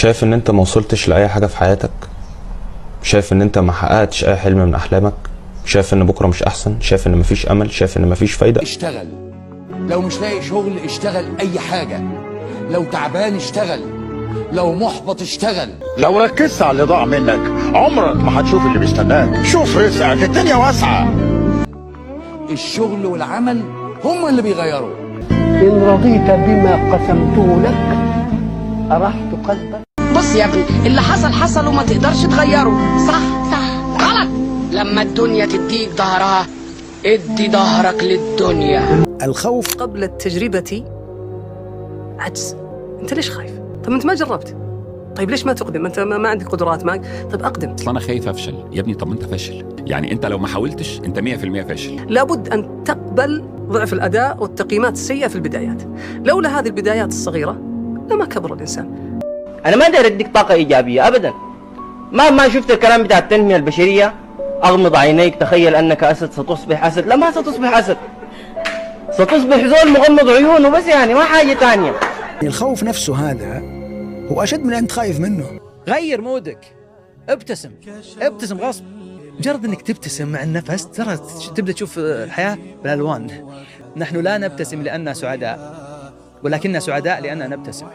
شايف ان انت ما وصلتش لاي حاجة في حياتك؟ شايف ان انت ما حققتش اي حلم من احلامك؟ شايف ان بكره مش احسن؟ شايف ان مفيش امل؟ شايف ان مفيش فايده؟ اشتغل، لو مش لاقي شغل اشتغل اي حاجة، لو تعبان اشتغل، لو محبط اشتغل. لو ركزت على اللي ضاع منك عمرك ما هتشوف اللي بيستناك. شوف رزقك، الدنيا واسعة. الشغل والعمل هم اللي بيغيروا. إن رضيت بما قسمته لك أرحت قلبك. بص يا ابني، اللي حصل حصل وما تقدرش تغيره. صح صح غلط. لما الدنيا تديك ظهرها ادي ظهرك للدنيا. الخوف قبل التجربة عجز. انت ليش خايف؟ طب انت ما جربت، طيب ليش ما تقدم؟ انت ما عندك قدرات، ما طيب اقدم. اصل انا خايف افشل يا ابني. طب ما انت فاشل، يعني انت لو ما حاولتش انت 100% فاشل. لابد ان تقبل ضعف الاداء والتقييمات السيئة في البدايات. لولا هذه البدايات الصغيرة لما كبر الانسان. انا ما داير اديك طاقة ايجابية ابدا. ما شفت الكلام بتاع التنمية البشرية، اغمض عينيك تخيل انك اسد ستصبح اسد. لا، ما ستصبح اسد، ستصبح زول مغمض عيونه بس، يعني ما حاجة ثانية. الخوف نفسه هذا هو أشد من أنت خايف منه. غير مودك، ابتسم، ابتسم غصب. مجرد انك تبتسم مع النفس ترى تبدا تشوف الحياة بالالوان. نحن لا نبتسم لاننا سعداء، ولكننا سعداء لاننا نبتسم.